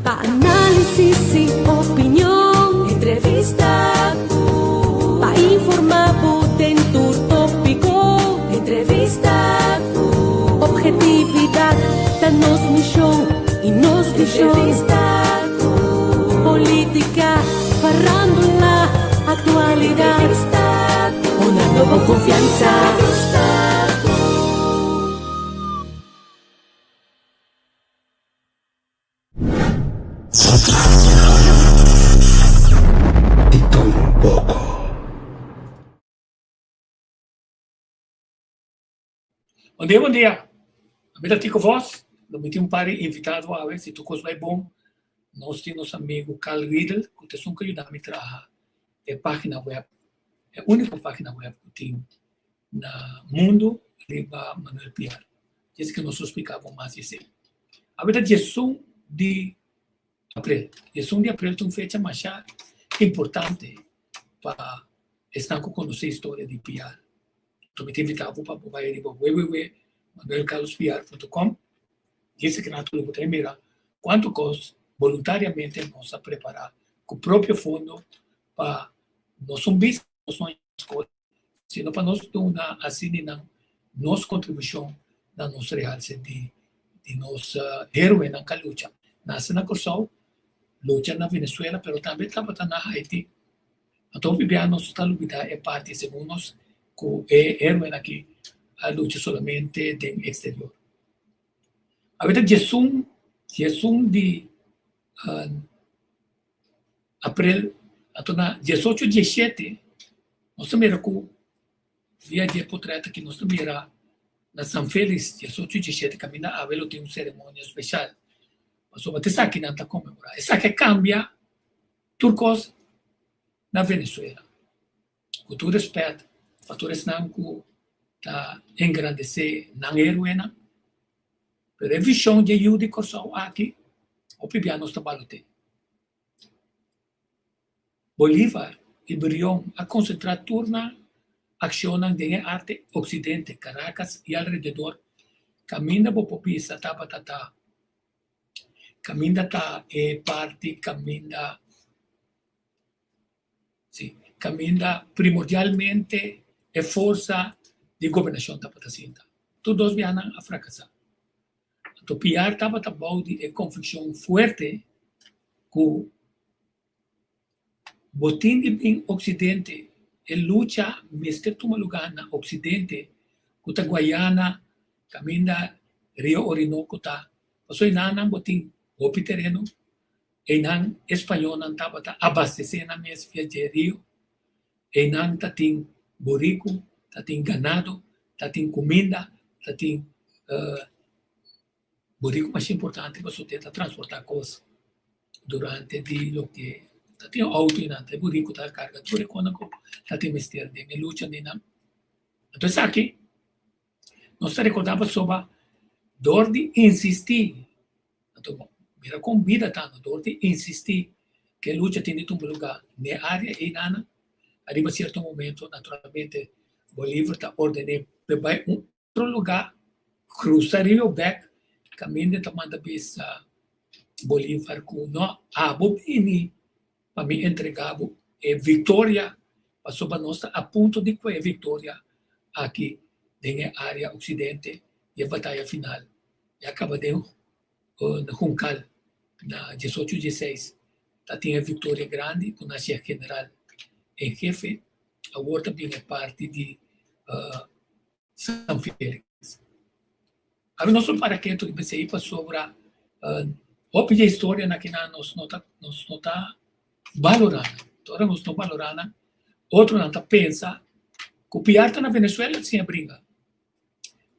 Pa análisis i opinion. Entrevista ku. Pa informá bo den tur tópiko. Entrevista ku. Ophetividat ta nos mishon i nos vishon. Entrevista ku. Polítika, farándula, aktualidat. Entrevista ku. Honrando bo konfiansa. Entrevista ku. Di todo un poco. Bon dia, bon dia. Mi ta Tico Vos. Lo mi tin un par di invitado awe. Si tur kos bai bon, nos tin nos amigo Carl Riedel, ku ta esun ku a yuda mi traha e página web, e úniko página web ku tin na mundu riba Manuel Piar. Djis ke nos lo splika bo mas di esei. Awe ta diesun di aprel. Diesun di aprel ta un fecha masha importante pa esnan ku konosé historia di Piar. Anto mi ta invitá bo pa bo bai riba www.manuelcarlospiar.com. Djis ke rato lo bo ta mira kuantu kos boluntariamente nos a prepará ku propio fondo pa nos un bista nos no skol sino pa nos duna asininan nos kontribushon na nos realse di di nos héroenan ka lucha. Nase na Kòrsou, lucha na Venezuela, pero tambe tabata na Haiti. Anto hopi bia nos ta lubidá e parti segun nos ku e héroenan aki a lucha solamente den eksterior. Awor diesun diesun di Aprel, anto na diesocho dieshete nos ta mira ku via di e potret aki nos ta mira na San Felis diesocho dieshete kaminda awe lo tin un seremonia speshal pasobra ta esaki nan ta konmemorá. Esaki a kambia tur kos na Venezuela. Ku tur respèt pa tur esnan ku ta engrandesé nan héroenan, pero e vishon dje yu di Kòrsou aki hopi bia nos ta balot'é. Bolívar i Brion a konsentrá tur nan akshonnan den e arte oksidente, Caracas i alrededor, kaminda bo por bisa tabata ta kaminda ta e parti kaminda si kaminda primordialmente e forsa di gobernashon tabata sinta. Tur dos biahanan a frakasá. Anto Piar tabata bou di e konvikshon fuerte ku bo tin di bin Oksidente, e lucha mester tuma lugá na Oksidente ku ta Guayana, kaminda Rio Orinoco ta. Pasobra enanan bo tin hopi tereno, einan e spañolnan tabata abastesé nan mes via dje rio, einan ta tin buriku, ta tin ganado, ta tin kuminda, ta tin buriku masha importante pasobra ta transportá kos durante di loke ta tin outo einan, ta e buriku ta karga tur e kosnan ku ta tin mester den e lucha di nan. Anto esaki nos ta rekordá pasobra dor di insistí Anto mira kon bida ta no dor di insistí ke lucha tin di tuma lugá n'e área ei nana. Ariba sierto momento naturalmente Bolívar ta ordené p'e bai un otro lugá, krusa rio bèk, kaminda e ta manda bisa Bolívar ku no abo bini pa mi entregá bo e viktoria pasobra nos ta a punto di kue e viktoria aki den e área oksidente di e bataya final. Ya kaba den Juncal na diesocho dieseis ta tin e viktoria grandi ku nan hasié general en hefe. Awor ta bin e parti di San Felix. Awe nos lo para ketu riba esei pasobra hopi di e historianan akinan nos no ta nos no ta balorá nan. Ora nos no balorá nan, otronan ta pensa ku piar ta na Venezuela sin a bringa.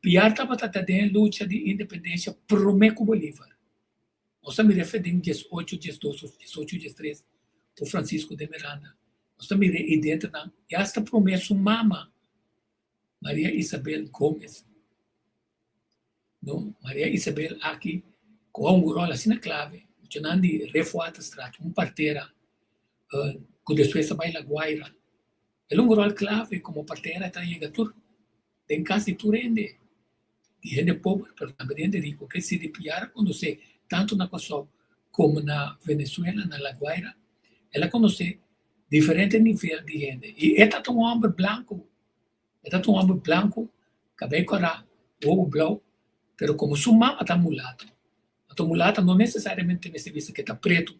Piar tabata ta den e lucha di independensia promé ku Bolívar. Nos ta mira efe den diesocho diesdos of diesocho diestres ku Francisco de Miranda. Nos ta mira e identinan i asta promé su mama Maria Isabel Gómez. No, Maria Isabel aki ku a un ròl asina klave, muchanan di Refuaterstraat, un partera ku despues a bai La Guaira. El un ròl klave komo partera ta yega tur den kas di tur hende, di hende pober pero tambe di hende riku. Ke si di piar a konosé tantu na Kòrsou. komo na Venezuela, na La Guaira. El a konosé diferente nivel di hende. I e ta un hòmber blanku. E ta un hòmber blanku, kabei kòrá, wowo blou, pero komo su mama ta mulato, anto mulata no nesesariamente mester bisa ku e ta pretu,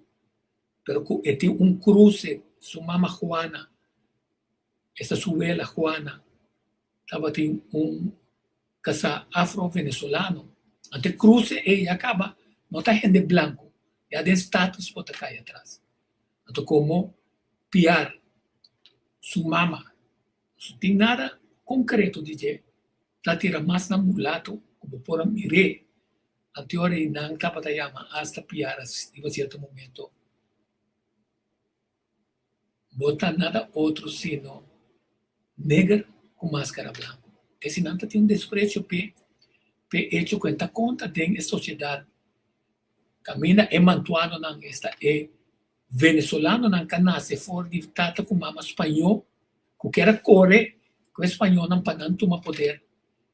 pero ku e tin un kruse, su mama Juana, esta su wela Juana, tabatin un kasá afro-venezolano. Anto e kruse ei ya kaba no ta hende blanku, ya den status bo ta kai atras. Anto komo Piar su mama no tin nada konkreto di dje, ta tira mas na mulato ku bo por a mir'é. Anto ora ei nan tabata yama asta Piar riba sierto momento. Bo ta nada otro sino neger ku maskara blanku. Esei nan ta tin un despresio p'e p'e echo ku e ta konta den e sosiedat kaminda e mantuanonan, esta e venezolanonan ka nase for di tata ku mama spañó ku kier a kore ku e spañónan pa nan tuma poder,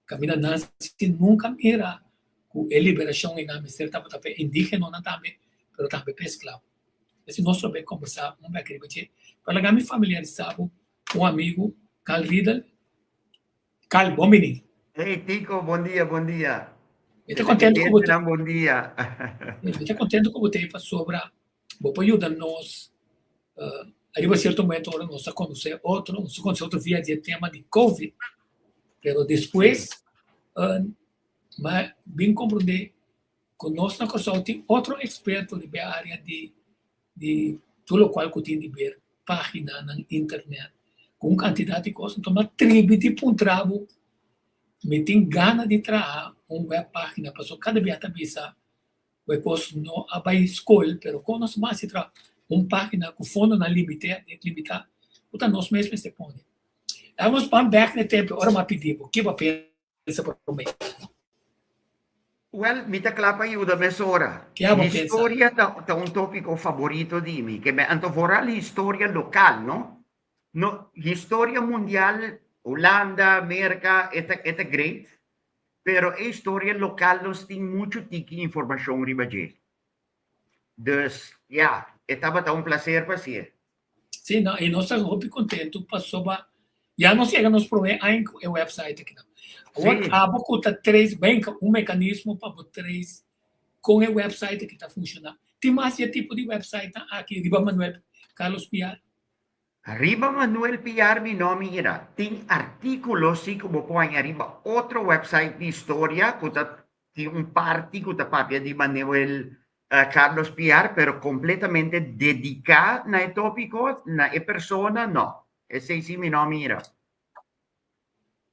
kaminda nan si nunka mira ku e liberashon ei nan mester tabata pa e indígenonan tambe pero tambe pa e esklabo. Esei nos lo bay kombersá un bek riba dje. Pero laga mi familiarisá bo ku un amigu, Carl Riedel. Carl, bon bini. Hey Tico, bon dia, bon dia. Mi ta contento ku bo ta. Bon dia. Mi ta contento ku bo ta ei pasobra bo por yuda nos uh, ariba cierto momento ora nos a conoce otro, nos a conoce otro via di e tema di COVID, pero despues uh, ma bin comprende Ku nos na Kòrsou tin otro eksperto riba e área di di tur lokual ku tin di ber páginanan internet ku un kantidat di kos. Anto mi a tribi di puntra bo, mi tin gana di traha un web página pasobra kada bia ta bisa ku e kos no a bai skol pero kon nos mas si traha un página ku fondonan limite limitá ku ta nos mes mester pone. Nos ban bèk na e tempu ora mi a pidi bo, ke bo a pensa promé? Well, mi ta kla pa yuda mesora. Ke abo pensa? Historia ta, ta un tópiko faborito di mi. Ke me, anto vooral historia lokal, no? No, historia mundial, Hulanda, Merka, e ta, e ta great. Pero e historia lokal nos tin muchu tiki informashon riba dje. Dus, ya, e tabata un plaser pa hasié. Sí, no, i nos ta hopi kontentu pasobra ya nos yega nos promé aña ku e website akinan. Awor abo ku ta trace, benka un mekanismo pa bo trace kon e website aki ta funshoná. Tin mas di e tipo di websitenan aki riba Manuel Carlos Piar? Riba Manuel Piar mi no mira. Tin artíkulo sí ku bo por haña riba otro website di historia ku ta Tin un parti ku ta papia di Manuel Carlos Piar, pero kompletamente dediká na e tópiko, na e persona, no. Esei sí mi no a mira.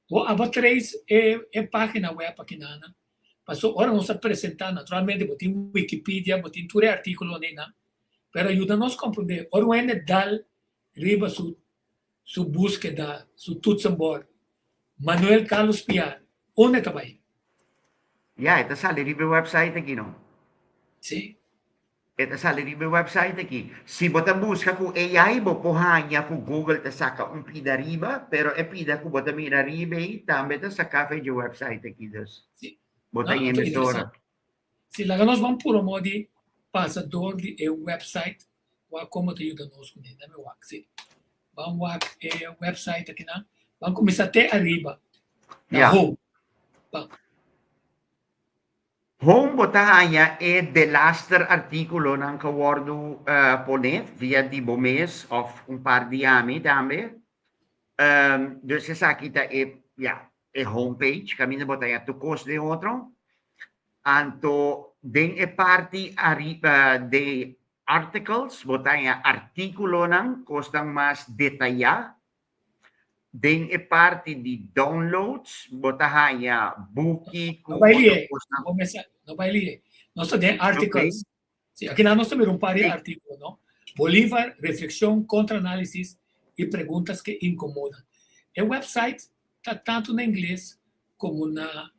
Bo aba trace e e página web akinana, paso ora nos a presentá, naturalmente bo tin Wikipedia, bo tin tur e artíkulonan einan, pero yuda nos komprondé, ora un hende dal riba su su búskeda, su toetsenbord, Manuel Carlos Piar, unda e ta bai? Ya, e ta sali riba e website aki no. Sí. E ta sali riba e website aki. Si bo ta buska ku AI, bo por haña ku Google ta saka un pida riba, pero e pida ku bo ta mira riba ei tambe ta saka for dje website aki, dus Sí. bo ta No, yendo interesante. ora. Si laga nos ban puro modo di pasa door di e website wak como ta yuda nos kuné. Dame wak, si. Ban wak e website akinan. Ban kuminsá te ariba, na home. Ban. Home bo ta haña e delaster artíkulonan ku a wòrdu poné via di bo mes òf un par di ami tambe. Dus esaki ta e, ya, e homepage kaminda bo ta haña tur kos den otro. Anto den e parti ariba de articles bo ta haña artíkulonan, kosnan mas detayá. Den e parti di downloads bo ta haña buki ku No bai otro lié, kosnan. no mester, no bai lié. Nos ta den articles. Sí, aki nan nos ta mira un par di artíkulo, no? Bolívar, reflexión, contraanálisis y preguntas que incomodan. E website ta tantu na ingles komo na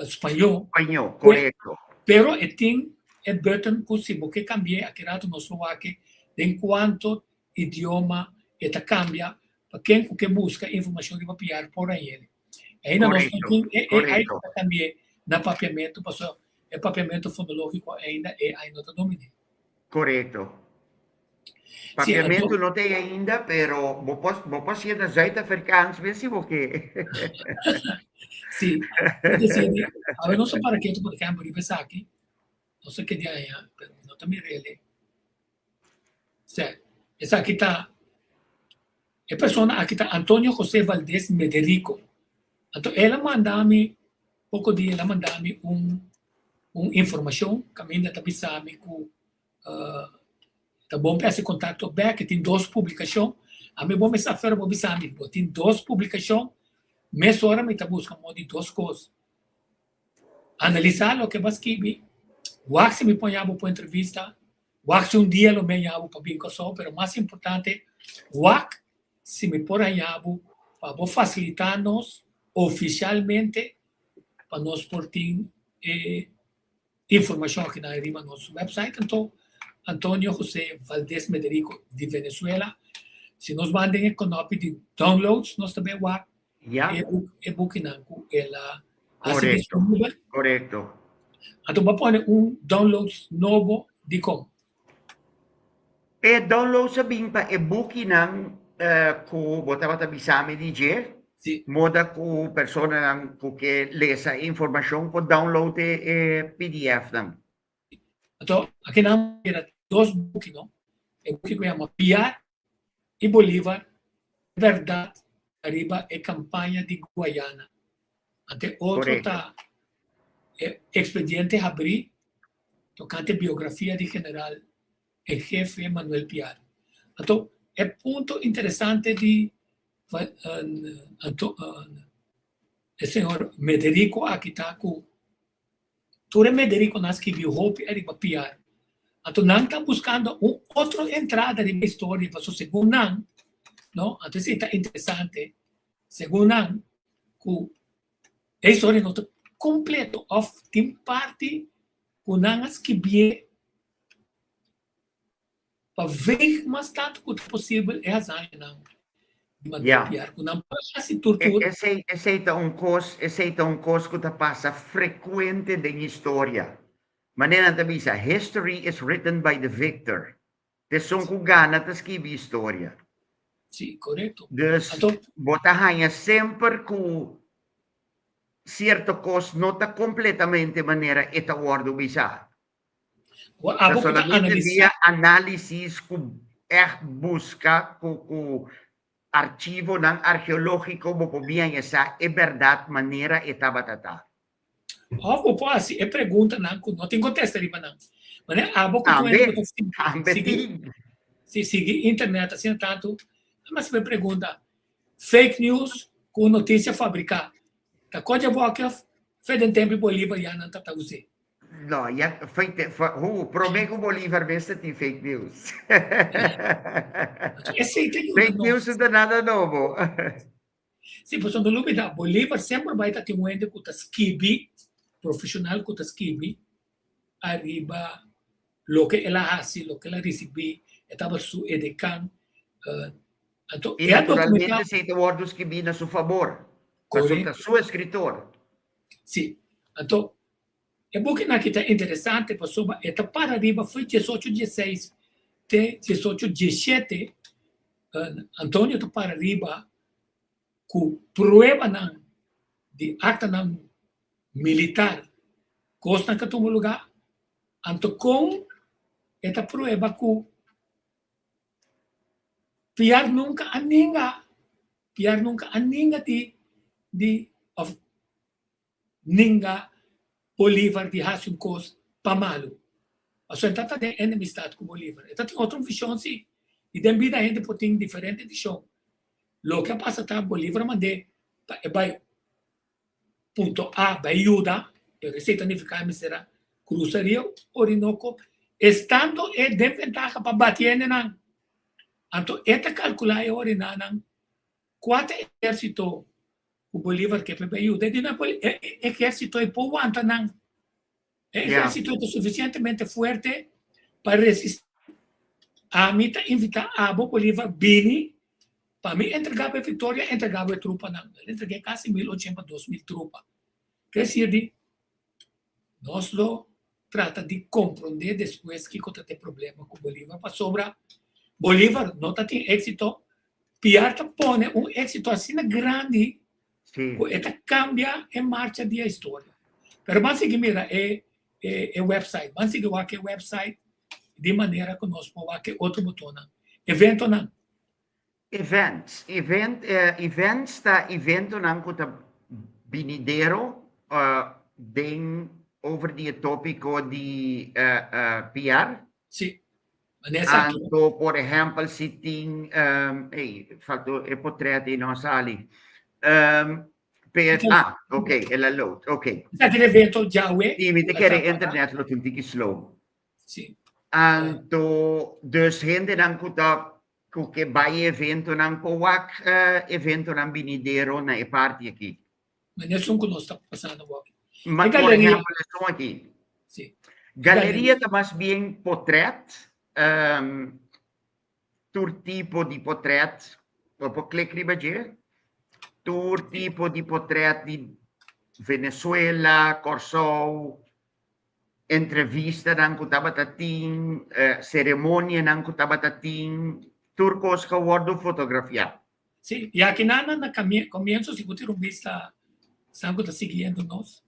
spañó. Spañó, korekto. Pero e tin e button ku si bo ke kambi'é, aki rato nos lo wak den kuanto idioma e ta kambia pa ken ku ke buska informashon riba Piar por hañ'é. Ainda nos no tin e AI ku ta kambi'é na papiamentu pasobra e papiamentu fonológiko ainda AI no ta dominé. Korekto. Papiamentu no ta ei ainda, pero bo por bo por siña na Zuid-Afrikaans mes si bo ke. Sí, mi ta siña di, awe nos a para ketu por ehempel riba esaki, nos a keda aña, pero mi no ta mira el. Sè, esaki ta, e persona aki ta Antonio José Valdés Mederico. Anto el a manda mi, poko dia el a manda mi un un informashon kaminda ta bisa mi ku Ta bon pa hasi kontakto bek, e tin dos publikashon. Ami bo mester afer bo bisa mi, bo tin dos publikashon, mesora mi ta buska modo di dos kos. Analisá loke bo a skibi, wak si mi por haña bo pa un entrevista, wak si un dia lo mi haña bo pa bin Kòrsou, pero mas importante, wak si mi por haña bo pa bo fasilitá nos ofishalmente pa nos por tin e Informashon aki nan riba nos website anto Antonio José Valdez Mederico di Venezuela. Si nos ban den e konopi di downloads nos ta bin wak Ya. e boek e boekinan ku el a hasi Korekto, disponibel. korekto. Anto bo a pone un downloads nobo dikon? E downloads a bin pa e bukinan ku bo tabata bisa mi di dje, Sí. moda ku personanan ku ke lesa e informashon por download e e PDF-nan. Anto akinan mira dos buki no, e buki ku yama Piar i Bolívar, e bèrdat ariba e kampaña di Guayana. Anto e otro Korekto. ta e Expediente Habrí tokante biografia di general en hefe Manuel Piar. Anto e punto interesante di e señor Mederico aki ta ku tur e Medericonan a skibi hopi ariba Piar. Anto nan ta buskando un otro entrada riba e historia pasobra segun nan, no, anto esei ta interesante, segun nan ku E historia no ta completo of tin parti cu nan a skibié pa veeg mas tanto cu ta posibel e hazañanan di Manuel Piar cu nan por a haci tur tur. Esey, esey ta un cos, esey ta un cos cu ta pasa frecuente den historia. Manera nan ta bisa, history is written by the victor. T'esun cu gana ta skibi historia. Sí, corecto. Dus Anto, bo ta haña semper cu cierto cos no ta completamente manera e ta wordo bisa. Bo Ta abo cu ta solamente analisa. via análisis cu echt busca cu cu archivonan archeologico bo por bin haña sa e berdad manera e tabata ta. Òf bo por hasi e preguntanan ku no tin kontesta riba nan. Manera abo ku tur hende ku ta sigui si sigui internet asina tantu, a mester por pregunta, fake news ku notisia fabriká ta kochi abo aki òf fe den tempu di Bolívar ya nan ta ta us'é? No, ya fake, hu, promé ku Bolívar mester tin fake news. Esei ta yuda Fake nos. news no ta nada nobo. Sí, pasobra no lubida, Bolívar semper bai ta tin un hende ku ta skibi, profeshonal ku ta skibi ariba loke el a hasi, loke el a risibí, e tabata su edekan. Anto I e a dokumentá. naturalmente esei ta wòrdu skibí na su fabor, pasobra ta Korekto. su eskritor. Sí. Anto, e bukinan aki ta interesante pasobra e ta para riba for diesocho dieseis te diesocho diesshete, Antonio ta para riba ku pruebanan di aktanan militar, kosnan ku a tuma lugá, anto kon e ta prueba ku Piar nunka a ninga, Piar nunka a ninga di di òf ninga Bolívar di hasi un kos pa malu. Pasobra e ta ta den enemistad ku Bolívar. E ta tin otro vishon si. I den bida hende por tin diferente vishon. Loke a pasa ta Bolívar a mand'é pa e bai punto A bai yuda, pero esei ta nifiká e mester a krusa rio Orinoco estando e den ventaha pa bati hendenan. Anto e ta kalkulá e orinanan kua ta e ehérsito ku Bolívar ke pa bai yuda. E di nan e ehérsito ei por wanta nan. E ehérsito ta sufisientemente fuerte pa resistí. Ami ta invitá abo, Bolívar, bini pa mi entregá bo e viktoria, entregá bo e trupanan. El entreg'é kasi 1800 pa 2000 trupa. Ke sirbi? Nos lo. trata di komprondé despues kiko ta e problema ku Bolívar, pasobra Bolívar no ta tin éksito, Piar ta pone un éksito asina grandi ku e ta kambia e marcha di e historia. Pero ban sigui mira e e website, ban sigui wak e website di manera ku nos por wak e otro botonnan. Eventonan. Events. Event, events ta eventonan ku ta binidero den over di e tópiko di PR. Sí. Manera esaki. Anto, por ehèmpel, si tin, ey, faltó e potrèt ei no a sali. Per, ah, ok, el a load, ok. Esaki ta evento djawe. Sí, mi ta kere internet lo tin tiki slow. Sí. Anto, dus hendenan ku ta ku ke bai eventonan por wak eventonan binidero na e parti aki. Ma esun ku nos ta pasando awor. Ma por ehempel esun aki. Sí. Galeria ta mas bien potret, tur tipo di potret, bo por klik riba dje, tur tipo di potret di Venezuela, Kòrsou, entrevistanan ku tabata tin, seremonianan ku tabata tin, tur kos ku a wòrdu fotografiá. Sí, i aki nan na komienso si bo tira un bista esnan ku ta siguiendo nos,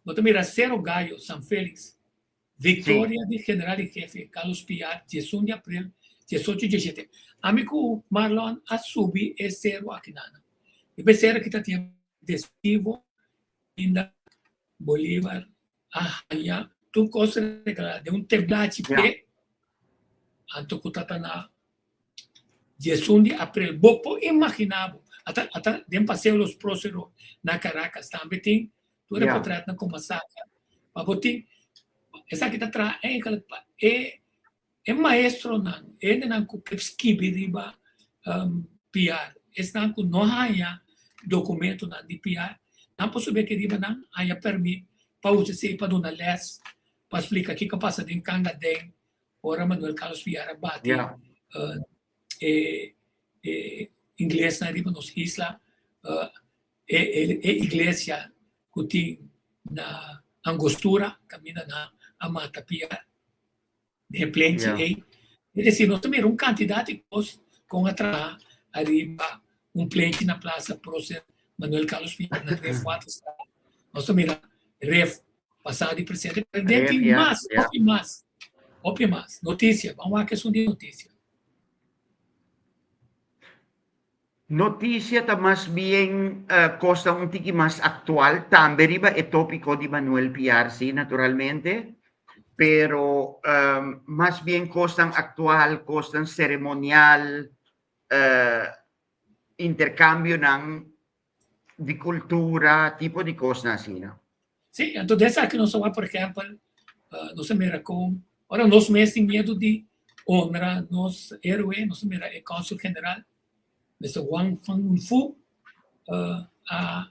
bo ta mira Cerro Gallo, San Felix, viktoria di general i hefe Carlos Piar, diesun di aprel diesocho diesshete. Ami ku Marlon a subi e sero aki nan. Riba e sero aki ta tin adhesivo Linda Bolívar a haña tur kos regalá den un teblachi p'e, anto ku ta na 11 di aprel. Bo por imaginá bo, ata ata den Paseo Los Próceros na Caracas tambe tin tur e potretnan ku masaka, pa bo tin esaki ta traha eigenlijk pa e E maestronan, e hendenan ku ke skibi riba PR, esnan ku no haña dokumentonan di PR, nan por subi aki riba nan haña pèrmit pa usa esei pa duna lès, pa splika kiko a pasa den Kanga Den ora Manuel Carlos Piar a bati e inglesnan riba nos isla, e iglesia ku tin na Angostura kaminda nan a mata Piar. Den e plenchi ei. Es decir, nos ta mira un cantidad di cos con a traha ariba un plenchi na Plaza Prócer Manuel Carlos Piar na Ref Waterstraat. Nos ta mira Ref pasado y presente, pero den tin mas, hopi mas, hopi mas. Noticia, ban wak esun di noticia. Noticia ta mas bien cosnan un tiki mas actual, tambe riba e topico di Manuel Piar, si, naturalmente, pero mas bien cosnan actual, cosnan ceremonial, intercambionan di cultura, tipo di cosnan asina. Sí, anto den esaki nos a wak, por ehempel, nos a mira con ora nos mes tin miedu di honra nos héroe, nos a mira e Cónsul General, Mister Wang Fangfu, a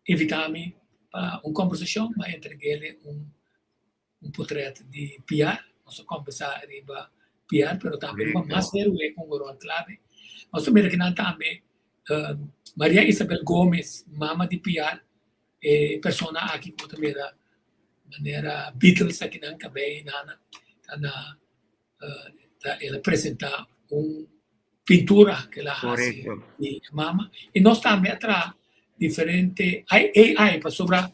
invita mi pa un conversacion, mi a entreg'ele un un potret di Piar, nos a conversa riba Piar, pero tambe riba mas héroe con un rol clave. Nos a mira kinan tambe Maria Isabel Gomez, mama di Piar, e persona aki ku bo ta mira manera Beatles akinan kabei nana ta na ta el a presenta un pintura ku el a hasi di e mama i nos tambe a traha diferente AI pasobra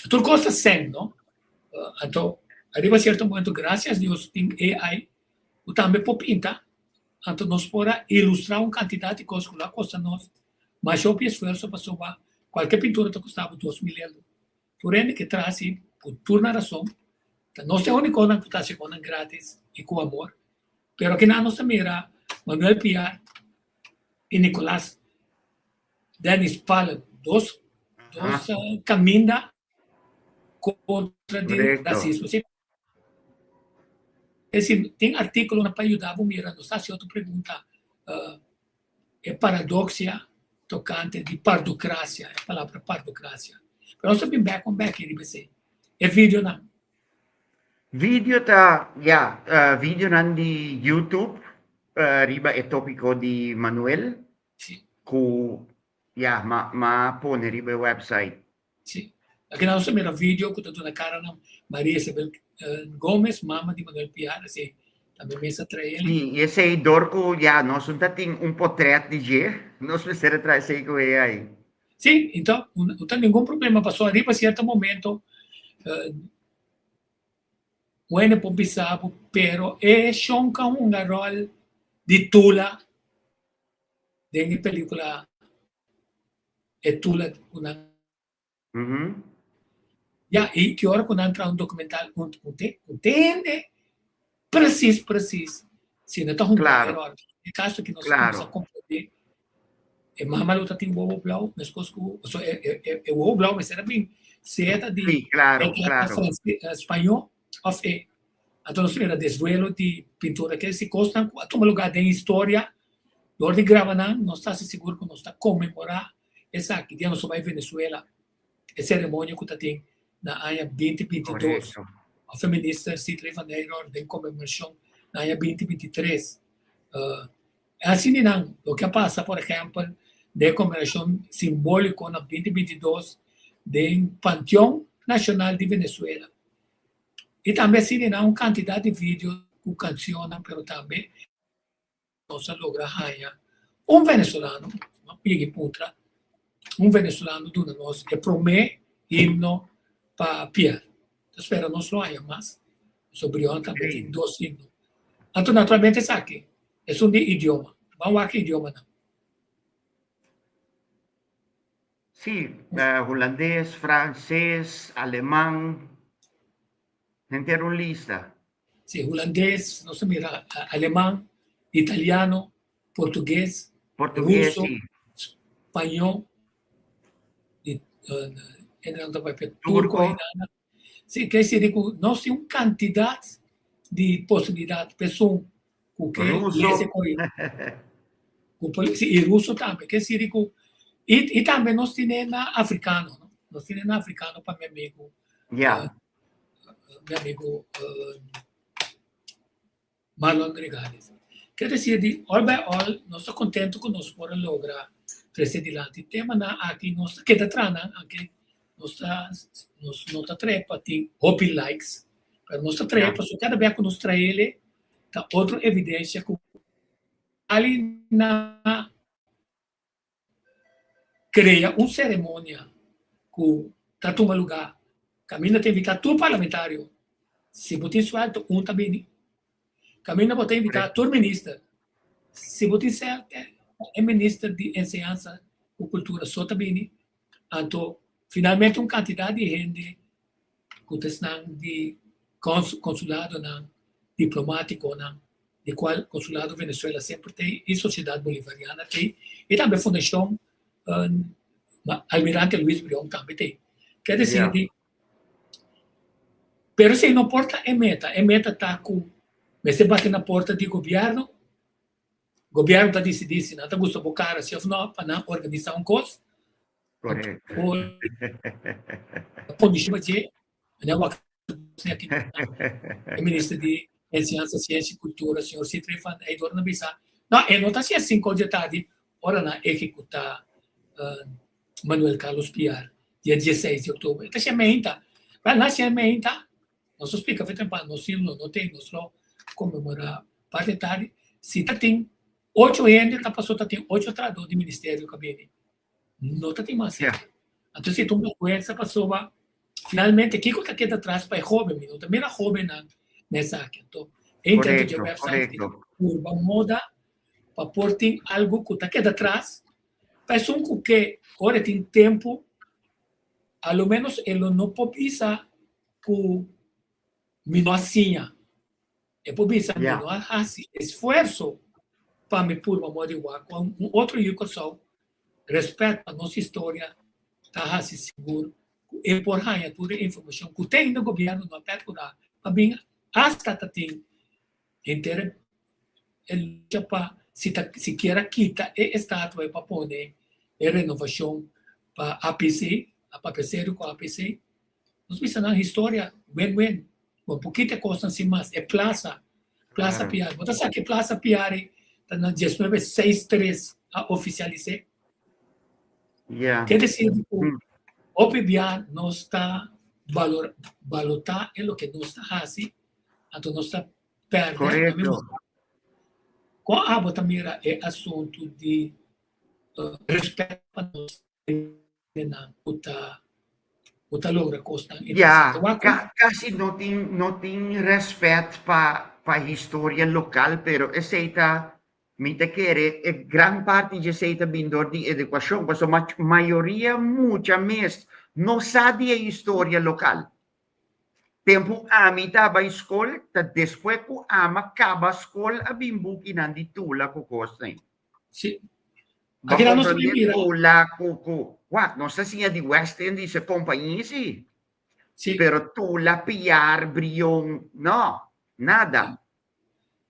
tur kos ta sèn no anto ariba sierto momento grasias Dios tin AI ku tambe por pinta anto nos por a ilustra un kantidat di kos ku lo a kosta nos Masha hopi esfuerso pasobra cualke pintura ta costa bo 2000 euro. Tur hende ke traha asi cu tur nan rason, ta nos e uniconan cu ta haci conan gratis y cu amor. Pero akinan nos ta mira Manuel Piar y Nicolas Dennis Palm, dos dos caminda contra di racismo. Si tin articulonan pa yuda bo mira, nos ta haci otro pregunta. E paradoxia tocante di pardocracia, e palabra pardocracia. Pero nos ta bin bek con bek riba esey. E videonan. Video ta, ya, videonan di YouTube riba e topico di Manuel. Si. Cu, ya, m'a pone riba e website. Si. Aki nos a mira video ku ta duna kara na Maria Isabel Gomez, mama di Manuel Piar, esei tambe mes a trae el. Sí, i esei dor ku ya nos no ta tin un potret di dje, nos mester a trae esei ku e ai. Sí, enton no ta ningun problema pasobra riba sierto momento wende por bisa bo pero e shon ka hunga ròl di Tula den e pelikula e Tula ku nan Ya, i ki ora ku nan traha un dokumental un un te un tende presis presis si no ta hunga eror. E kaso ki nos nos a komprendé e mama lo ta tin wowo blou meskos ku so e e e wowo blou mester a bin sea ta di spañó òf e anto nos mira desvuelo di pintura ke si kosnan ku a tuma lugá den historia dor di graba nan nos ta hasi sigur ku nos ta konmemorá Esaki dia nos a bai Venezuela, e ceremonia cu ta tin na aña 2022. Of e minister Sithree van Heydoorn den conmemoracion na aña 2023. Asina nan, loke a pasa por ehempel den e conmemoracion simbolico na 2022 den Panteon Nacional di Venezuela. Y tambe asina nan un cantidad di video cu cancionnan pero tambe Nos a logra haña un venezolano, no pidi puntra, un venezolano duna nos e promé himno pa Pier. Ta spera nos lo haña mas. Pasobra Brion tambe tin dos himno. Anto naturalmente esaki esun di idioma. Ban wak e idiomanan. Sí, hulandes, franses, aleman, henter un lista. Sí, hulandes, nos a mira aleman, italiano, portugues, Portugues, ruso, sí. spañó, di, eh, nan ta papia turco Turco. ainda. Sí, ke decir ku nos tin un kantidat di posibilidat pa esun ku ke Ruso. lese koe ku por sí, i ruso tambe. Ke decir ku i, i tambe nos tine na afrikano, no? Nos tine na afrikano pa mi amigu Ja. Mi amigo Marlon Gregales. Ker decir di all by all nos ta contento cu nos por a logra trece dilanti temanan aki. Nos ta keda traha nan aunke nos ta nos no ta trae pa tin hopi likes pero nos ta trae pasobra cada bes cu nos traele ta otro evidencia cu ali na Crea un ceremonia cu ta tuma lugar caminda ta invita tur parlamentario, si bo tin suelto un ta bini, caminda bo ta invita tur minister, si bo tin suelto e minister di enseñansa cu cultura so ta bini, anto finalmente un cantidad di hende cu ta esnan di consuladonan, diplomaticonan, di cual Consulado Venezuela semper t'ey y Sociedad Bolivariana t'ey y tambe Fundacion Almirante Luis Brion tambe t'ey. Ker decir di, pero esey no por ta e meta, e meta ta cu mester bati na porta di gobierno, gobierno ta dicidi si nan ta gusta bo cara si of no pa nan organisa un cos, Correcto. Kondishon dje, meneer Wak e minister di Enseñansa, Siensia i Kultura, señor Sithree van Heydoorn a bisa, no, e no ta hasi sinku dje tardi ora nan ehekutá Manuel Carlos Piar dia dieseis di oktober. E ta hasi meinta. Wel, nan hasi meinta, nos a splika fe temprano, nos lo no tin, nos lo konmemorá parti tardi. Si ta tin ocho hende ta pasobra ta tin ocho trahadó di ministerio ku a bini. No ta tin mas hende. Anto si ta un bergwensa pasobra finalmente kiko ta keda atras pa e hoben? Mi no ta mira hobennan na esaki. Anto e intento dje website di purba moda pa por tin algu ku ta keda atras pa esun ku ke ora e tin tempu a lo menos e lo no por bisa ku mi no a siña. E por bisa mi no a hasi esfuerso pa mi purba moda di wak ku un otro yu Kòrsou rèspèt pa nos historia ta hasi sigur ku e por haña tur e informashon ku te ainda gobièrnu no a pèrkurá pa bin asta ta tin henter e lucha pa si ta sikiera kita e estatua e pa pone e renovashon pa APC a papia serio ku APC. Nos bisa nan historia wen wen. Bo por kita e kosnan sin mas. E plaza, Plaza Piari. Bo ta sa ke Plaza Piari ta na diesnuebe seis tres a ofisialis'é? Yeah. Ke desir di ku. Hopi bia nos ta balor, balotá e loke nos ta hasi, anto nos ta pèrdè. Korekto. Kon abo ta mira e asuntu di rèspèt pa nos hendenan ku ta ku ta logra kosnan Ya, interesante? Wak ka, kasi no tin no tin rèspèt pa pa historia lokal, pero esei ta Mi ta kere e gran parti dje esei ta bin dor di edukashon, pasobra mayoria mucha mes no sa di e historia lokal. Tempu ami ta bai skol, ta despues ku ama kaba skol a bin bukinan di Tula ku kosnan. Sí. Bo Aki nos komprendé mira. Tula ku ku wak, nos ta siña di West Indische Compagnie sí. Sí. Pero Tula, Piar, Brion, no, nada.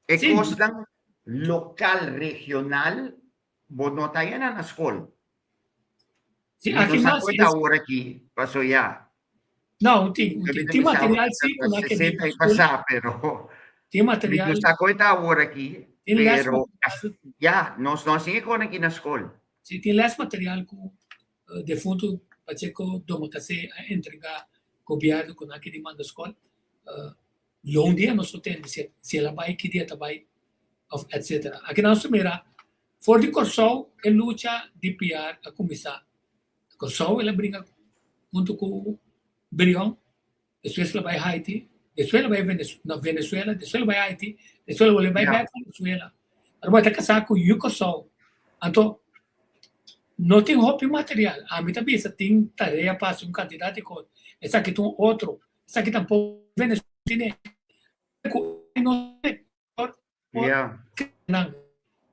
E Sí. kosnan lokal, regional, bo no ta yena na skol. Sí, Mi no aki sa mas ku es ta awor aki, paso ya. No, tin, Debe tin, ta tin bisa material sí ku nan ke bin 60 y skol. pasá, pero Tin mi material. no sa ku ta awor aki, Tin les pero material. ya, nos no a siña kon aki na skol. Sí, tin les material ku defuntu Pacheco Domacassé a entregá gobièrnu ku nan ke di manda skol. Lo un dia nos lo tende si si el a bai, ki dia ta bai of etcetera. Aki nan nos ta mira for di Kòrsou e lucha di Piar a kuminsá. Kòrsou el a bringa huntu ku Brion, despues el a bai Haiti, despues el a bai na Venezuela, despues el a bai Haiti, despues el a bolbe bai bèk Venezuela. Ora bo ta kasá ku yu Kòrsou. Anto no tin hopi material. Ami ta bisa tin tarea pa hasi un kantidat di kos. Esaki ta un otro. Esaki tampoco Venezuela tiene cu no por Yeah. nan.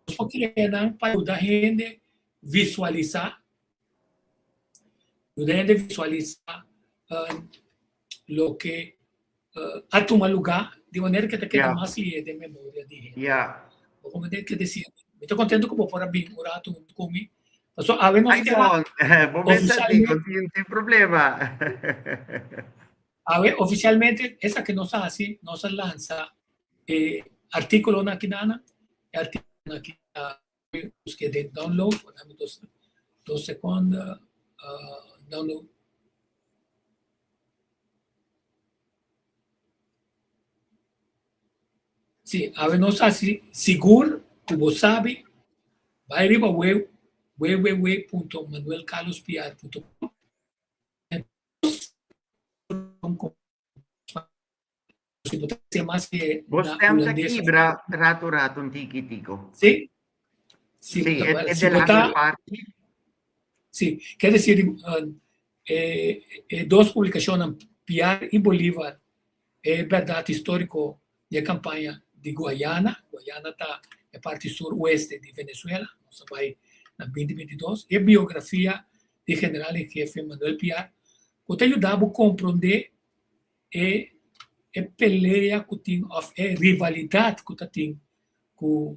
Nos por crea nan pa yuda hende visualisa, yuda hende visualisa loke a tuma lugar di manera que ta keda Yeah. mas lihe den memoria di hende. Yeah. Bo comprende ke decir? Mi ta contento cu bo por a bin un rato hunto cu mi. Pasobra awe nos Ay, keda no, bo mester oficialmente digo, tin, tin problema. Awe oficialmente esaki nos a haci, nos a lansa e articulonan aki nana, e articulonan aki ta busque den download, dame dos seconda, download. Sí, awe nos hasi sigur ku bo sabi, bai riba web www.manuelcarlospiar.com si bo ta hasi mas ke Bo na stem ta hulandes. kibra rato rato un tiki tiko. Sí? Si, Sí, e, e si bo delaste ta, parti. sí, ker desir e, e dos publikashonnan Piar i Bolívar E bèrdat históriko di e kampaña di Guayana, Guayana ta e parti sur oeste di Venezuela, nos a bai na 2022, e biografia di General en Jefe Manuel Piar ku ta yuda bo komprondé e e pelea ku tin òf e rivalidat ku ta tin ku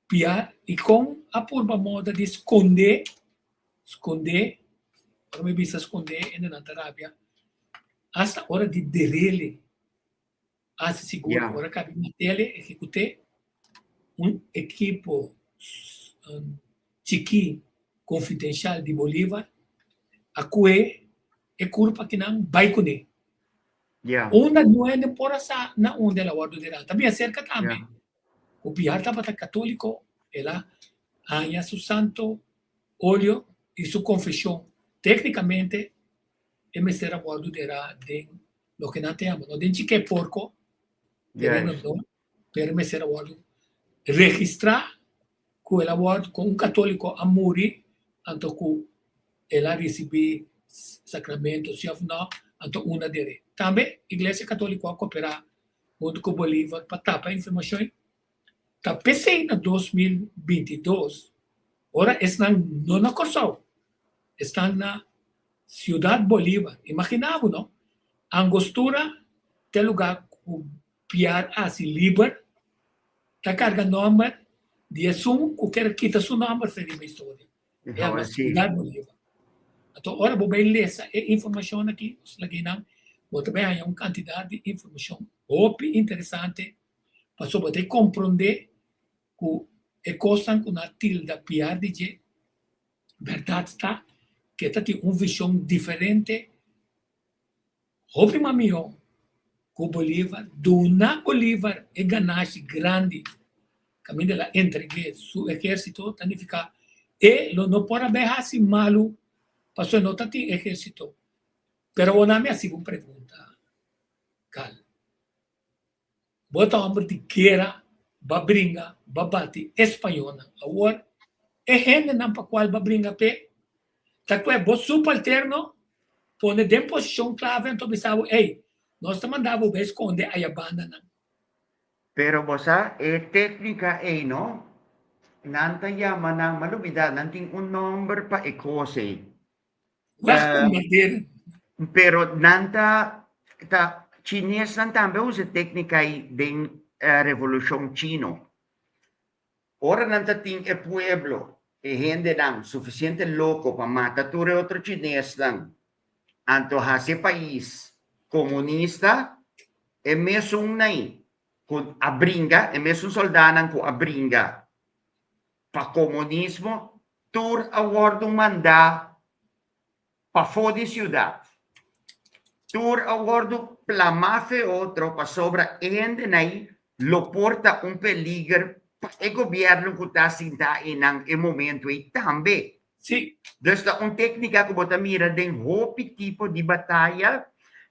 Piar i kon a purba moda di skondé, skondé, ora mi bisa skondé hende nan ta rabia, hasta ora di derele hasi sigur Ya. ku ora kabi matele, ehekuté un ekipo chikí konfidenshal di Bolívar a kue e kurpa kinan bai kuné. Ya. Unda no hende por a sa na unda el a wòrdu derá. Ta bin aserka tambe Ya. ku Piar tabata katóliko, el a haña su santo olio i su konfeshon. Téknikamente e mester a wòrdu derá den loke nan ta yama, no den chik'é porko, tereno Juist. no, pero e mester a wòrdu registrá ku el a wòrdu, ku un katóliko a muri, anto ku el a risibí sakramento si òf no, anto unda der'é. Tambe Iglesia Katóliko a koperá huntu ku Bolívar pa tapa e informashon. Ta p'esei na 2022, ora esnan no na Kòrsou, esnan na Siudat Bolívar, imaginá bo no, Angostura ta e lugá ku Piar hasi liber, ta karga nòmber di esun ku ker kita su nòmber for riba historia. E yama Siudat Bolívar. Anto ora bo bai lesa e informashon aki, nos lag'é nan, bo ta bai haña un kantidat di informashon hopi interesante pasobra bo ta komprondé ku e kosnan ku nan a tilda Piar di dje, bèrdat ta. ku e ta tin un vishon diferente, hopi mas mihó ku Bolívar, duna Bolívar e ganashi grandi kaminda el a entreg'é su ehérsito, ta nifiká e lo no por a bai hasi malu pasobra e no ta tin ehérsito. Pero awor nan mi hasi bo un pregunta, Cal. Bo ta homber di guera, ba bringa, ba bati e spañolnan. Awor, e hendenan pa cual ba bringa p'e, ta cue bo subalterno pone den posicion clave anto bisa bo, ey, nos ta manda bo bay sconde aya bandanan. Pero bo sa, e tecnica ey no, nan ta yama nan, m'a lubida, nan tin un nomber pa e cos ey. Wegbombarderen. Pero nan ta ta chinesnan tambe a usa e téknika ei den revolushon chino. Ora nan ta tin e pueblo, e hendenan sufisiente loko pa mata tur e otro chinesnan, anto hasi e pais komunista, e mesun nai ku a bringa, e mesun soldanan ku a bringa pa komunismo tur a wòrdu mandá pafó di siudat. Tur a wòrdu plamá fe otro pasobra e hendenan ei lo por ta un peliger pa e gobièrnu ku ta sintá einan e momentu ei tambe. Sí. Dus ta un téknika ku bo ta mira den hopi tipo di bataya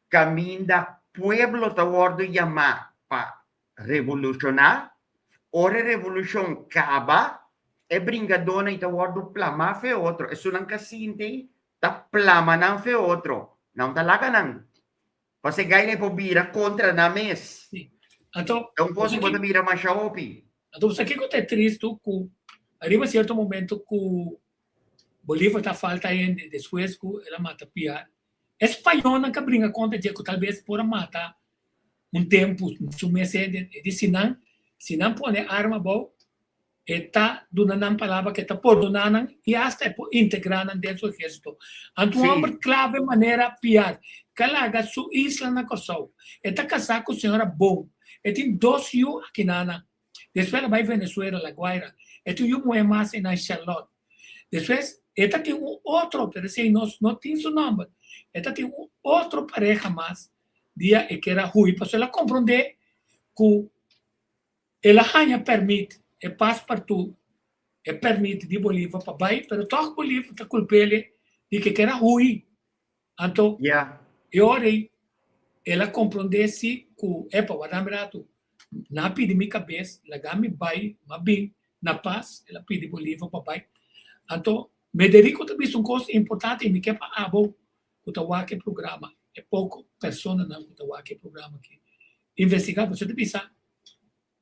kaminda pueblo ta wòrdu yamá pa Revolushoná, Ora e revolushon kaba, e bringadónan ei ta wòrdu plamá fe otro. Esunnan ka sinti ei ta plama nan fe otro. Nan ta laga nan. Pasobra e gaina ei por bira kontra nan mes. Sí. Anto, Ta un kos ku bo ta mira masha hopi. Anto, sa kiko ta e tristu ku ariba sierto momento ku Bolívar ta falta hende despues ku el a mata Piar, e spañolnan ka bringa kontra dje ku talbes por a mata Un tempu su mes hende e di si nan, si nan pone arma abou, e ta duna nan palabra ku e ta pordoná nan i asta e por integrá nan den su ehérsito. Anto un hòmber klave manera Piar ka laga su isla na Kòrsou. E ta kasá ku señora Boom. E tin dos yu akinana. Despues el a bai Venezuela, La Guaira. E tin un yu muhé mas einan, Charlotte. Despues e ta tin un otro, pero esei nos no tin su nòmber. E ta tin un otro pareha mas dia e kier a hui pasobra el a komprondé ku el a haña pèrmit, e paspartu, e pèrmit di Bolívar pa bai, pero tòg Bolívar ta kulp'el di ke kier a hui. Anto e ora ei el a komprondé si ku, epa, wardami ratu, nan a pidi mi kabes, laga mi bai, m'a bin na pas, el a pidi Bolívar pa bai. Anto Mederico ta bisa un kos importante i mi ke pa abo ku ta wak e programa, e poko personanan ku ta wak e programa aki, investigá. Pasobra ta bisa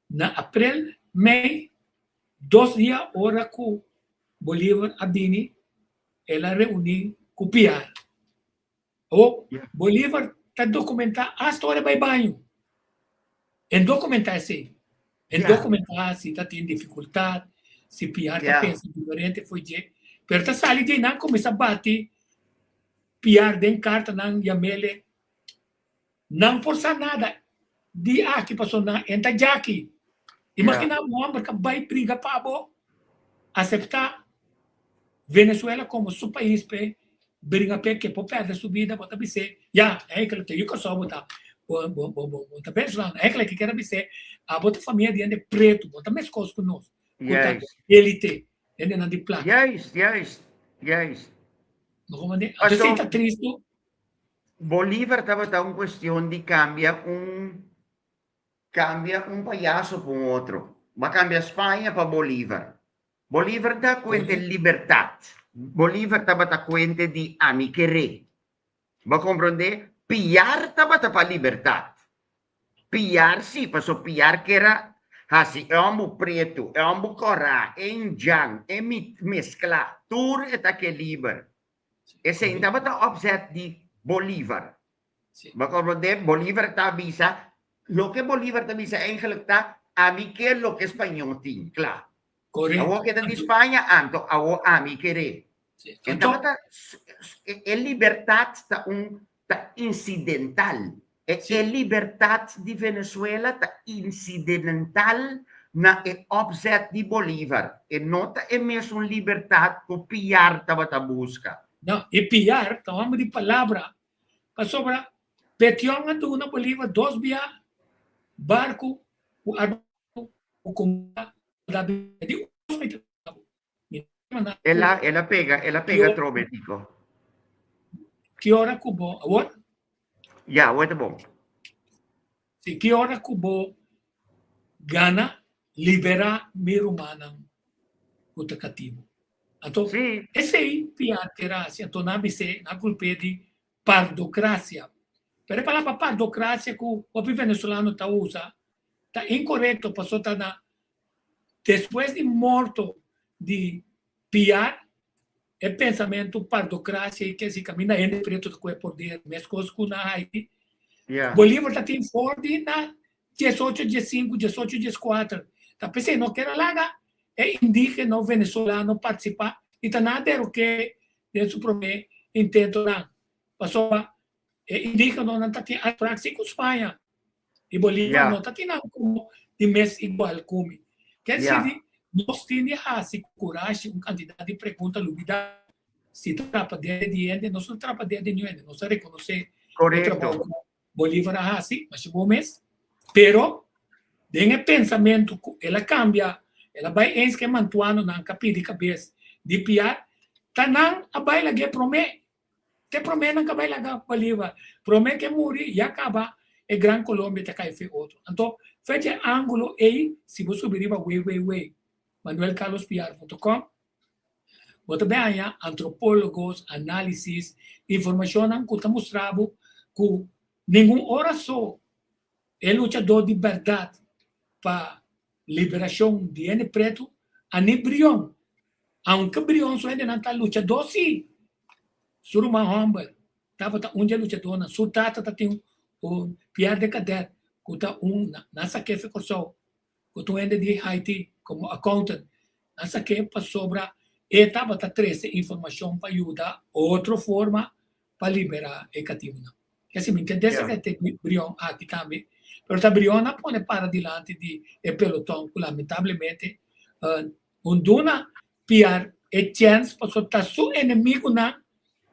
na aprel, mei, dos dia ora ku Bolívar a bini, el a reuní ku Piar. Awor, Bolívar ta dokumentá asta ora e bai baño. E dokumentá esei. E dokumentá si ta tin difikultat, si Piar ta pensa diferente fo'i dje. Pero ta sali di einan kuminsá bati Piar den kartanan yam'ele. Nan por sa nada di aki pasobra nan en ta djaki. Imaginá un hòmber ka bai briga pa bo aseptá Venezuela komo su pais p'e bringa p'e ke por pèrdè su bida, bo ta bis'é, ya, eigenlijk ta yu Kòrsou bo ta, bo bo bo bo ta venezolano, eigenlijk e kier a bis'é, abo ta famia di hende pretu, bo ta meskos ku nos, ku ta elite, hendenan di plaka. Juist, juist, juist. Bo komprendé? Anto esei ta tristu. Bolívar tabata un kuestion di kambia un kambia un payaso pa un otro. Bo a kambia Spaña pa Bolívar. Bolívar ta kuente libertat. Bolívar tabata kuente di ami keré. Bo a komprondé? Piar tabata pa libertat. Piar sí, paso piar ker a hasi e hòmber pretu, e hòmber kòrá, e indjan, e mesklá, tur e ta ke liber. Esei tabata opzet di Bolívar. Bo a komprondé? Bolívar ta bisa, loke Bolívar ta bisa eigenlijk ta, ami ke loke spañó tin, kla. Awor ke ta di Spaña, anto awor ami kere. E tabata, e libertat ta un, ta incidental. E e libertat di Venezuela ta incidental na e opzet di Bolívar. E no ta e mesun libertat ku Piar tabata buska. No, e Piar ta homber di palabra, pasobra Petion a duna Bolívar dos bia barku ku armamentu ku kumida pa di os mi ta bisa bo. Mi ta manda El a, el a pega, el a pega trobe, Tico. Ki ora ku bo, awor? Ya, awor ta bon. Si, ki ora ku bo gana liberá mi rumannan ku ta katibu. Anto, Sí. esei piar ke rasi, anto nan bis'é, nan kulp'é di pardokrasia. Pero e palabra pardokrasia ku hopi venezolano ta usa ta inkorekto pasobra ta na despues di morto di Piar, e pensamentu pardokrasia i ke si kaminda hende pretu ta kohe poder meskos ku na Haiti. Yeah. Bolívar ta tin for di na diesocho diesinku, diesocho dieskuater. Ta p'esei no kere laga e indigeno venezolano partisipá i ta na derok'é den su promé intentonan. Pasobra e indigenonan ta tin atraksi ku Spaña i Bolívar Yeah. no ta tin nan komo di mes igual ku mi. Ke Yeah. si nos tin di hasi ku kurashi un kantidat di pregunta lubidá si ta trapa dede di hende, nos no trapa dede di niun hende, nos ta rekonosé e Korekto. trabou ku Bolívar a hasi, masha bo mes, pero den e pensamentu ku el a kambia, el a bai eens ku e mantuanonan ka pidi kabes di Piar, ta nan a bai lag'é promé. Te promé nan ka bai laga Bolívar. Promé ku e muri ya kaba e Gran Colombia ta kai fe otro. Anto, fe dje ángulo ei, si bo subi riba www. Manuelcarlospiar.com, Bo ta bin haña antropólogos, análisis, informashonnan ku ta mustra bo ku ningun ora so e luchadó di bèrdat pa liberashon di hende pretu a ni Brion. Aunke Brion su hendenan ta luchadó sí, su ruman hòmber tabata un dje luchadónan. Su tata ta tin un Pierre de Cadet ku ta un na Sakefe Kòrsou ku ta un hende di Haiti komo accountant. Nan sak'é pasobra e tabata trese informashon pa yuda otro forma pa liberá e katibunan. Kese mi ntendé si ta Brion aki tambe, pero ta Brion a pone para dilanti di e peloton ku lamentablemente un duna Piar e chèns pasobra ta su enemigunan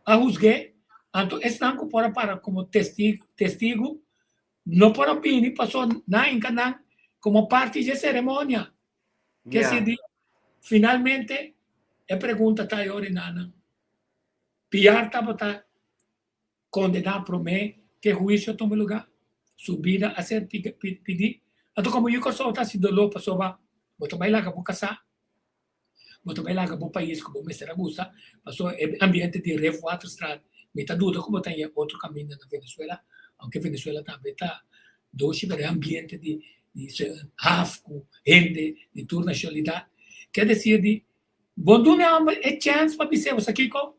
a husg'é, anto esnan ku por a para komo testigu no por a bini pasobra nan hinka nan komo parti dje seremonia. Ke si di finalmente e pregunta ta yori nana. Piar tabata kondená promé ke huisio tuma lugá. Su bida a ser pidí. Anto komo yu Kòrsou ta hasi doló pasobra bo ta bai laga bo kasá, bo ta bai laga bo pais ku bo mester a gusta, pasobra e ambiente di Ref Waterstraat mi ta duda ku bo ta haña otro kaminda na Venezuela, aunke Venezuela tambe ta doshi pero e ambiente di haf ku hende di tur nashonalidat. Ke desir di bo duna e hòmber e chèns pa bis'é bo sa kiko?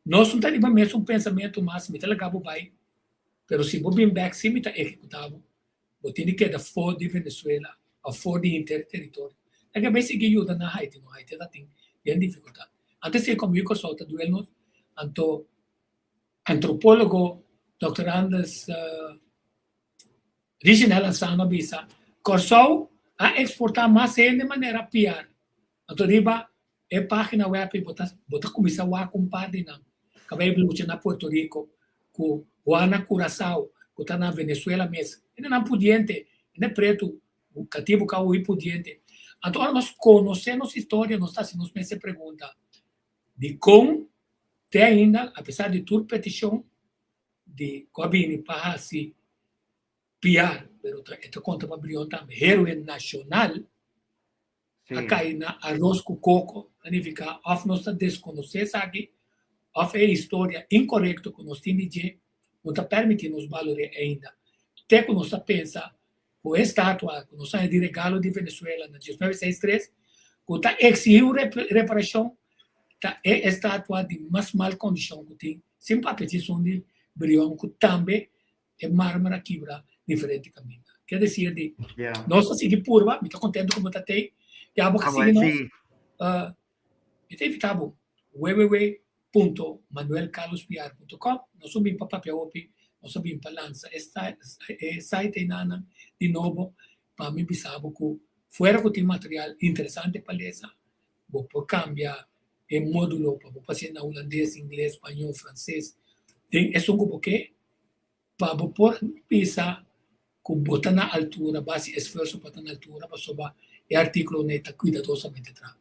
Nos no ta riba mesun pensamentu mas, mi ta laga bo bai, pero si bo bin bèk si mi ta ehekutá bo. Bo tin di keda for di Venezuela of for di henter teritorio. Ta ke bai sigui yuda na Haiti no, Haiti ta tin bien difikultat. Antes si e komo yu Kòrsou ta duel nos, anto antropólogo Dòkter Anders Richinel Ansano a bisa, Kòrsou a eksportá mas hende manera piar. Anto riba e página web ei bo ta bo ta kuminsá wak un par di nan. Kabei lucha na Puerto Rico ku Juana Curazao ku ta na Venezuela mes. Hendenan pudiente, hende pretu, katibu ka hui pudiente. Anto ora nos konosé nos historia nos ta hasi nos mes e pregunta, dikon te ainda apesar di tur petishon di ku a bini pa hasi piar, pero e ta konta pa Brion tambe, héroe nashonal, a kai na aros ku koko, ta nifiká òf nos ta deskonosé esaki òf e historia inkorekto ku nos tin di dje no ta pèrmití nos balor'é ainda. Te ku nos ta pensa ku e estatua ku nos haña di regalo di Venezuela na diesnuebe seis tres ku ta eksihí un reparashon ta e estatua di mas mal kondishon ku tin, sin papia dje esun di Brion ku tambe e marmer a kibra diferente kaminda. Ke desir di nos ta sigui purba, mi ta kontento ku bo ta tei, ya bo ka sigui nos, mi ta invita bo www.manuelcarlospiar.com, nos a bin pa papia hopi, nos a bin pa lansa e site einanan di nobo pa mi bisa bo ku fuera ku tin material interesante pa lesa, bo por kambia. E módulo pa bo pas'é na hulandes, ingles, spañó, franses, den esun ku bo ke, pa bo por bisa ku bo ta na altura, bo hasi esfuerso pa ta na altura pasobra e artíkulonan ei ta kuidadosamente traha.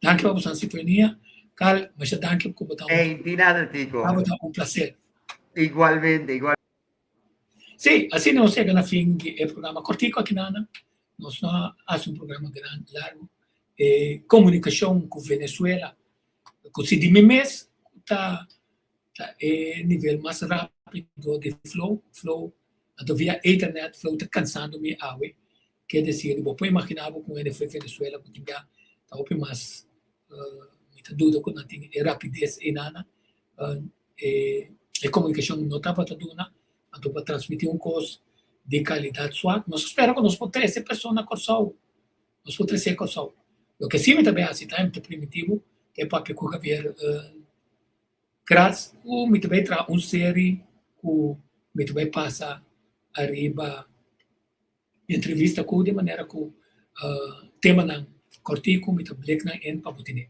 Danki pa bo san sintonia. Carl, masha danki ku bo ta Ey, di nada, Tico. Tabata un placer. Igualmente, igual. Sí, asina nos yega na fin di e programa kortiku aki nan. Nos no a hasi un programa gran, largu. E komunikashon ku Venezuela, ku si di mi mes ta ta e nivel mas rápido di flow, flow, anto via ethernet flow ta kansando mi awe. Ke desir, bo por imaginá bo ku hende for Venezuela ku tin bia ta hopi mas, mi ta duda ku nan tin e rapides einana. E komunikashon no tabata duna, anto pa transmití un kos di kalidat suak, nos ta spera ku nos por trese persona Kòrsou, nos por trese Kòrsou. Loke si mi ta bai hasi ta, mi ta primintí bo, ta e papia ku Javier Kras, ku mi ta bai traha un seri ku mi ta bai pasa ariba entrevista ku di manera ku temanan kòrtiku mi ta blek nan in pa bo tene.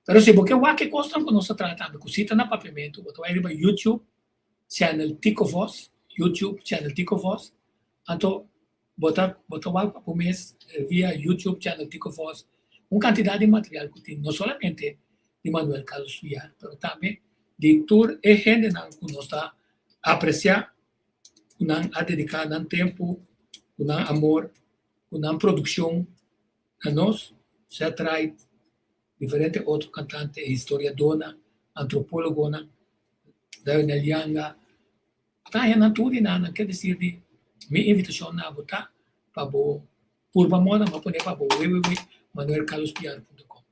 Pero si bo ke wak e kosnan ku nos ta traha tambe ku si ta na papiamentu, bo ta bai riba YouTube channel Tico Vos, YouTube channel Tico Vos, anto bo ta bo ta wak pa bo mes via YouTube channel Tico Vos un kantidat di material ku tin no solamente di Manuel Carlos Villar pero tambe di tur e hendenan ku nos ta apresiá ku nan a dediká nan tempu, ku nan amor, ku nan produkshon na nos, Seth Wright, diferente otro kantante, historiadónan, antropólogonan, Lionel Yanga, ta haña nan tur di nan, nan ke desir di mi invitashon na bo ta pa bo purba moda, mi a pone pa bo www.manuelcarlospiar.com.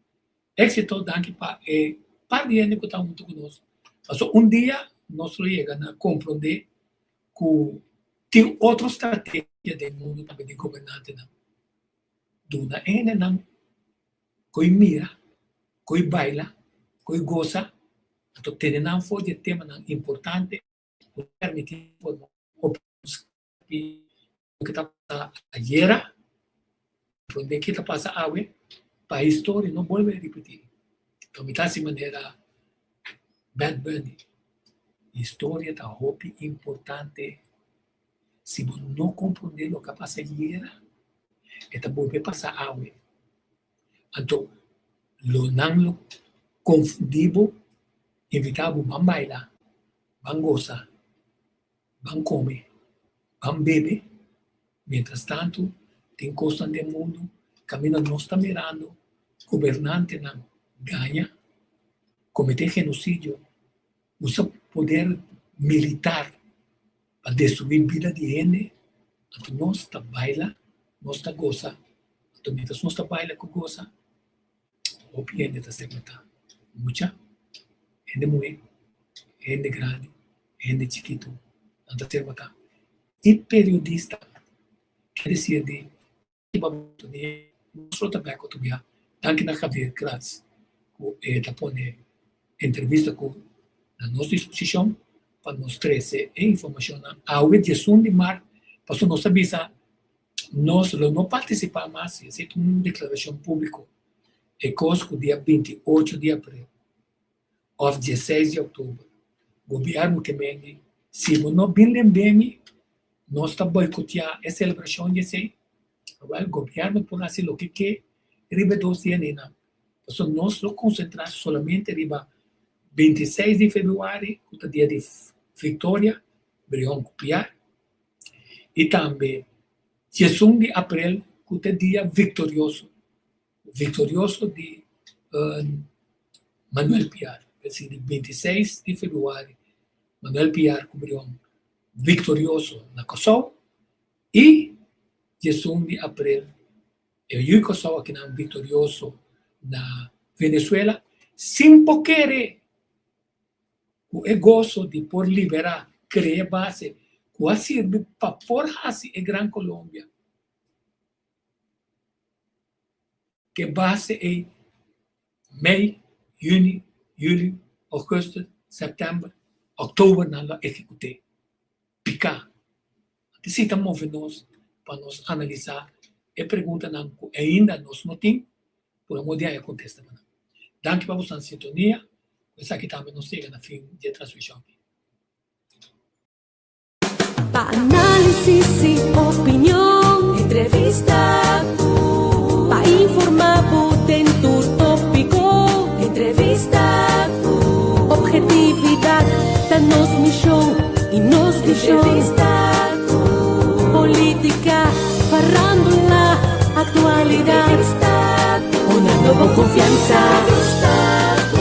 Éxito, danki pa e par di hende ku ta huntu ku nos. Pasobra un dia nos lo yega na komprondé ku tin otro strategia den mundu tambe di gobernantenan. Duna e hendenan ku e mira, ku e baila, ku e gosa, anto tene nan for di e temanan importante ku ta permití forma opinion skerpi loke ta pasa ayera, komprondé ke ta pasa awe, pa historia no bolbe ripití. Enton mi ta hasi manera Bad Bunny, historia ta hopi importante, si bo no komprondé loke a pasa ayera, e ta bolbe pasa awe. Anto lo nan lo konfundí bo, invitá bo ban baila, ban gosa. Ban kome, ban bebe. Mientras tantu, tin kosnan den mundu kaminda nos ta mirando gobernantenan gaña, kometé genosidio, usa poder militar pa destruí bida di hende. Anto nos ta baila, nos ta gosa. Anto mientras nos ta baila ku gosa, Hopi hende ta ser matá, mucha, hende muhé, hende grandi, hende chikitu, nan ta ser matá. I periodista ke desir di nos lo ta bek otro bia. Danki na Javier Kratz ku e ta pone entrevista ku na nos disposishon pa nos trese e informashonnan awe diesun di mart pasobra nos ta bisa Nos lo no partisipá mas, i esei ta un deklarashon públiko, e kos ku dia 28 di aprel òf 16 di òktober gobièrnu ke mende si bo no bin lemb'é mi, nos ta boikotiá e selebrashon di esei. Awèl, gobièrnu por hasi loke ke riba e dos dia einan, pasobra nos lo konsentrá solamente riba 26 di febrüari, ku ta dia di viktoria, Brion ku Piar. I tambe diesun di aprel ku ta dia viktorioso, viktorioso di Manuel Piar, es decir di 26 di februari Manuel Piar ku Brion viktorioso na Kòrsou i diesun di aprel e yu Kòrsou akinan viktorioso na Venezuela sin por kere Ku e goso di por liberá, krea base ku a sirbi pa por hasi e Gran Colombia. Ku e base ei, mei, yüni, yüli, ougùstùs, sèptèmber, òktober nan lo a ehekut'é. Piká. Esei ta move nos pa nos analisá e preguntanan ku ainda nos no tin, por amor di haña kontesta pa nan. Danki pa boso sintonia. Ku esaki tambe nos yega na fin di e transmishon aki. Pa análisis i opinion, entrevista ku. Pa informá bo den tur tópiko, entrevista ku. Objetividat ta nos mishon i nos vishon. Entrevista ku. Polítika, farándula, aktualidat. Entrevista ku. Honrando bo konfiansa. Entrevista ku.